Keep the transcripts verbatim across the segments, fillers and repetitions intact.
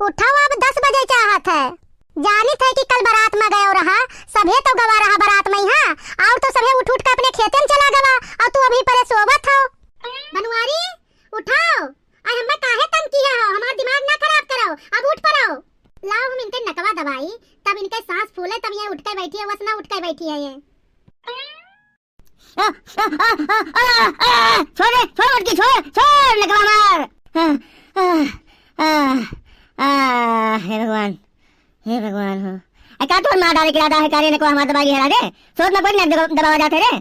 उठाओ, अब दस बजे चाहत है। जानित है कि कल बारात मा गयो रहा, सभे तो गवा रहा बारात मइहाँ, अउर तो सभे उठ उठ के अपने खेते मा चला गवा, अउर तू अबहीं परे सोवत हो। बनवारी, उठाओ, अइ हम्मे काहे तंग किहे हो, हमार दिमाग ना खराब करो, अब उठ परो। लाओ हम इनके नकवा दबाई, तब इनके साँस फूले, तब ये उठ के बैठी है, वसना उठ के बैठी है ये। आ, आ, छोड़ रे, छोड़ मोटकी, छोड़, छोड़, नकवा मार। आ, आ, आ, आ, हे भगवान, हे भगवान हो। ए, का तोर मार डारे के इरादा है, का रे नकवा हमार दबा के हरा दे? सोवत मा कोई ना दबा-, दबावा जात है रे।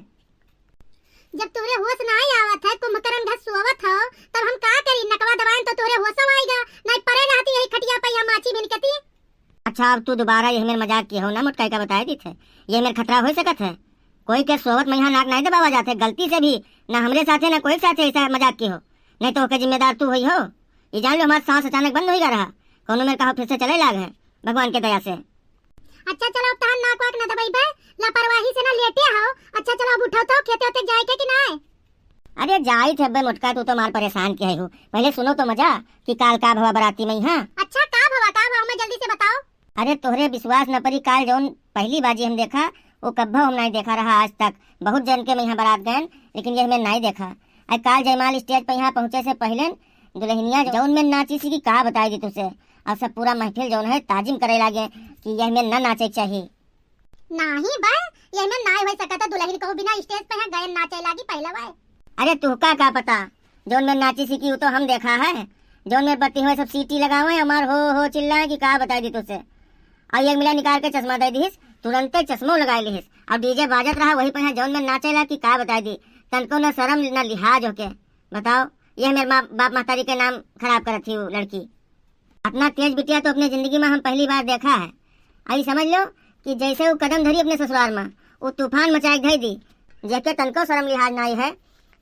जब तोहरे होश नाहीं आवत है, कुंभकर्ण घस सोवत हो, तब हम का करी? नकवा दबाएन तो तोहरे होशो आइगा, नाहीं परे रहती यही खटिया पे या माची भिनकती। अच्छा, अब तू दोबारा यह मेर मजाक किहो ना मोटका, का बताए दीत है, यह मेर खतरा होइ सकत है। कोई के सोवत मइहाँ नाक नाहीं दबावा जात है गलती से भी, ना हमरे साथे ना कोई साथे अइसा मजाक किहो, नाहीं तो ओके जिम्मेदार तू होइहो। ये जान लो हमार साँस अचानक बंद होइगा रहा, कउनो मेर कहो फिर से चले लाग है भगवान के दया से। अच्छा चलो, अब तहार नाक वाक ना दबइबे, लापरवाही से ना लेटे हो। अच्छा चलो, अब उठो तो, खेते ओते जाए के कि नाहीं? अरे जाइत है बे मोटका, तू तो मार परेशान किहे हो। पहिले सुनो तो मजा कि काल का भवा बराती मइहाँ। अच्छा का भवा, का भवा, हम्मे जल्दी से बताओ। अरे तोहरे विश्वास न परी, काल जउन पहली बाजी हम देखा, वो कब्बो हम नाहीं देखा रहा आज तक। बहुत जन के मइहाँ बरात गएन, लेकिन यह मेर नाहीं देखा। अइ काल जयमाल stage पे यहाँ पहुँचे से पहिले दुलहिनिया जउन मेर नाचिस कि का बताई दी तुसे, अउर सब पूरा महफिल जउन है ताजिम करे लागे कि यह मेर ना नाचे के चाही। नाहीं बे, यह मेर नाहीं होइ सकत है, दुलहिन कहूँ बिना stage पे यहाँ गएन नाचे लागी पहला बार। अरे तुहका का पता, जउन मेर नाचिस कि उ तो हम देखा है, जउन मेर बरती हुए सब सीटी लगावे, हमार हो हो चिल्लाए कि का बताई दी तुसे। अउर एक मिला निकाल के चश्मा दइ दिहिस, तुरंते चश्मो लगाए लिहिस। अउर DJ बाजत रहा वही पे, जउन मेर नाचे ला कि का बताई दी, तनको न शरम न लिहाज होके। बताओ, यह मेर माँ बाप महतारी के नाम खराब करत ही उ लड़की। अतना तेज बिटिया तो अपने जिंदगी मा हम पहली बार देखा है। अइ समझ लो कि जइसे उ कदम धरी अपने ससुरार मा, उ तूफान मचाए के धइ दी। जेके तनको शरम लिहाज नाहीं है,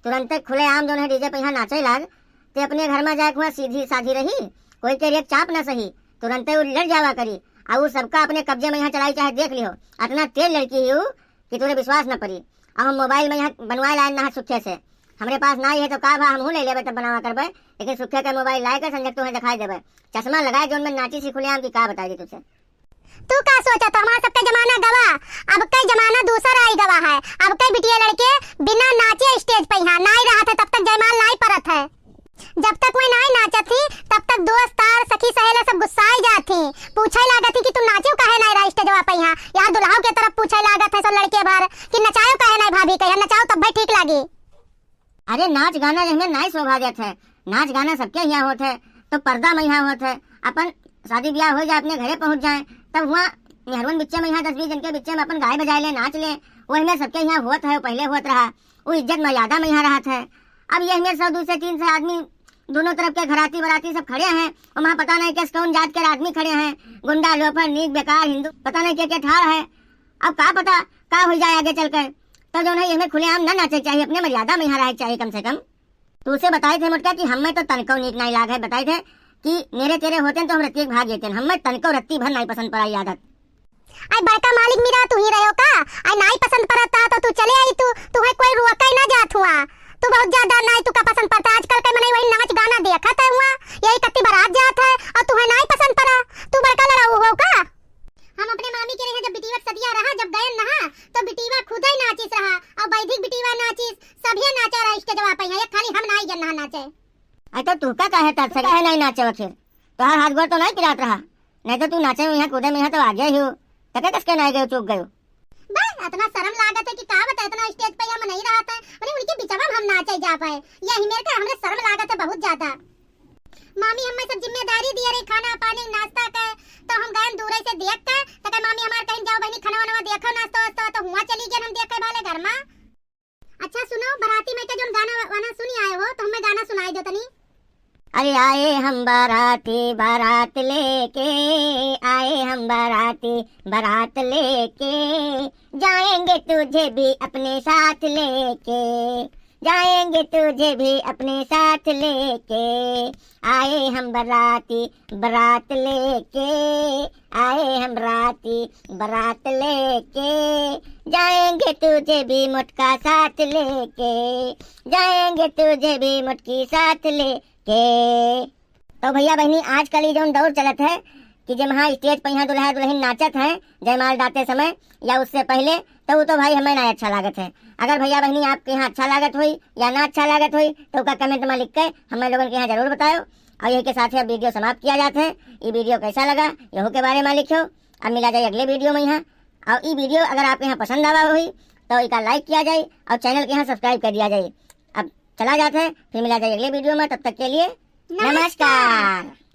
तुरंते खुलेआम जउन है DJ पे यहाँ नाचे लाग, ते अपने घर मा जाए के हुआ सीधी साधी रही, कोई के रेख चाप ना सही, तुरंते उ लड़ जावा करी। अउर उ सबका अपने कब्जे मा यहाँ चलाई, चाहे देख लिहो, अतना तेज लड़की ही उ कि तोरे विश्वास न परी। अब हम mobile मा यहाँ बनवाए लाए ना सुखे से, हमरे पास नाहीं है तो का भा, हमहूँ ले लेबे तब बनावा करबे, लेकिन सुखे के mobile लाए के संजय तुहें देखाई देबे। चश्मा लगाए जउन मेर नाचिस खुलेआम कि का बताई दी तुसे। तू का सोचत हो, हमार सबके जमाना गवा, अब कइ जमाना दूसर आई गवा है। अब कइ बिटिया लड़के बिना नाचे stage पे यहाँ नाहीं रहत है, तब तक जयमाल नाहीं परत है। जब तक वे नाहीं नाचत ही, तब तक दोस्त यार, सखी सहेला सब गुस्साए जात ही, पूछे लागत ही कि तू नाचेउ काहे नाहीं रहा स्टेजवा पे यहाँ, यहाँ दुल्हाऊ के तरफ पूछे लागत है सब लड़के भर कि नचाएउ काहे नाहीं भाभी के यहाँ, नचाओ तब भाई ठीक लागी। अरे नाच गाना यह मेर नाहीं शोभा देत है, नाच गाना सबके यहाँ होत है, तो पर्दा मइहाँ होत है, अपन शादी ब्याह होइ जाए, अपने घरे पहुँच जाए, तब हुआ मेहरुन बिच्चे मइहाँ दस बीस जन के बिच्चे मा अपन गाए बजाए ले, नाच ले, वही मेर सबके यहाँ होत है, पहले होत रहा, उ इज्जत मर्यादा मइहाँ रहत है। अब यह मेर सौ, दो सौ, तीन सौ आदमी, दोनों तरफ के घराती बराती सब खड़े हैं, और वहाँ पता नहीं किस कौन जात के आदमी खड़े हैं, गुंडा, लोफर, नीच, बेकार, हिंदू, पता नहीं के के ठाड़ है। अब का पता का होइ जाए आगे चल के। तो जउन है, यह मेर खुलेआम ना नाचे के चाही, अपने मर्यादा मइहाँ रहे के चाही कम से कम। तुसे बताइत है मोटका कि हम्मे तो तनको नीक नाहीं लाग है, बताइत है कि मेरे तेरे होतेन तो हम रत्ती भाग जेतेन, हम्मे तनको रत्ती भर नाहीं पसंद पड़ा ई आदत। अइ बड़का मालिक मीरा तू ही रहो का? अइ नाहीं पसंद परत तो तू चले आई, तू, तुहे कोई रोके ना जात हुआ। तू बहुत ज्यादा नाहीं, तू का पसंद परत है? आजकल के मनई वही नाच गाना देखत है हुआ, यही कत्ती बरात जात है अउर तुहे नाहीं पसंद परा। तू बड़का लड़ाऊ हो का? हम अपने मामी के यहाँ जब बिटिया के सदिया रहा, जब गयन नहा, तो बिटिया खुदे नाचिस रहा अउर बैधिक बिटिया नाचिस, सभे नाचा रहा स्टेजवा पे, यहाँ एक खाली हम नाहीं गयन नहा नाचे। अइ तो तू का काहे तरस, काहे नाहीं नाचे आखिर? तोहार हाथ गोड़ तो नाहीं पिरात रहा, नाहीं तो तू नाचे में यहाँ कूदे में यहाँ तो आगे ही हो, तके कस के नाहीं गयो, चूक गयो। बस, अतना शरम लागत है कि का बता, अतना स्टेज पे हम नाहीं रहत है। अरे, उनके बिचवा में हम नाचे जा पाए। यही मेरे का, हमरे शरम लागत है बहुत ज्यादा। मामी हमें सब जिम्मेदारी दिए रही, खाना पानी, नाश्ता के, तो हम गयन दूरे से देख के, तो कहे, "मामी हमार कहीं जाओ बहनी, खाना वाना देखो, नाश्ता वास्ता," तो हुआ चली गयन हम देखे वाले घर में। अच्छा सुनो, बराती में के जोन गाना वा-, वाना सुनी आए हो, तो हमें गाना सुनाई दो तनी। अरे आए हम बाराती बारात लेके, आए हम बाराती बारात लेके, जाएंगे तुझे भी अपने साथ लेके, जाएंगे तुझे भी अपने साथ लेके, आए हम बाराती बारात लेके, आए हम बाराती बारात लेके, जाएंगे तुझे भी मोटका साथ लेके, जाएंगे तुझे भी मोटकी साथ लेके। तो भइया बहिनी, आजकल ई जौन दौर चलत है कि जब हाँ stage पे यहाँ दुल्हा दुल्हन नाचत हैं जयमाल डालते समय या उससे पहले, तो वो तो भाई हमें ना अच्छा लागत है। अगर भइया बहिनी आपके यहाँ अच्छा लागत होई या ना अच्छा लागत होई, तो ओका comment में लिख के हमें लोगन के यहाँ जरूर बतायो। और यही के साथ ही अब video समाप्त किया जात है। ये video कैसा लगा, यहू के बारे में लिखो। अब मिला जाए अगले video में यहाँ। और ये video अगर आपके यहाँ पसंद आवा होई, तो इका like किया जाए और channel के यहाँ subscribe कर दिया जाए। अब चला जात है, फिर मिला जाए अगले video में। तब तक के लिए नमस्कार। नमस्कार।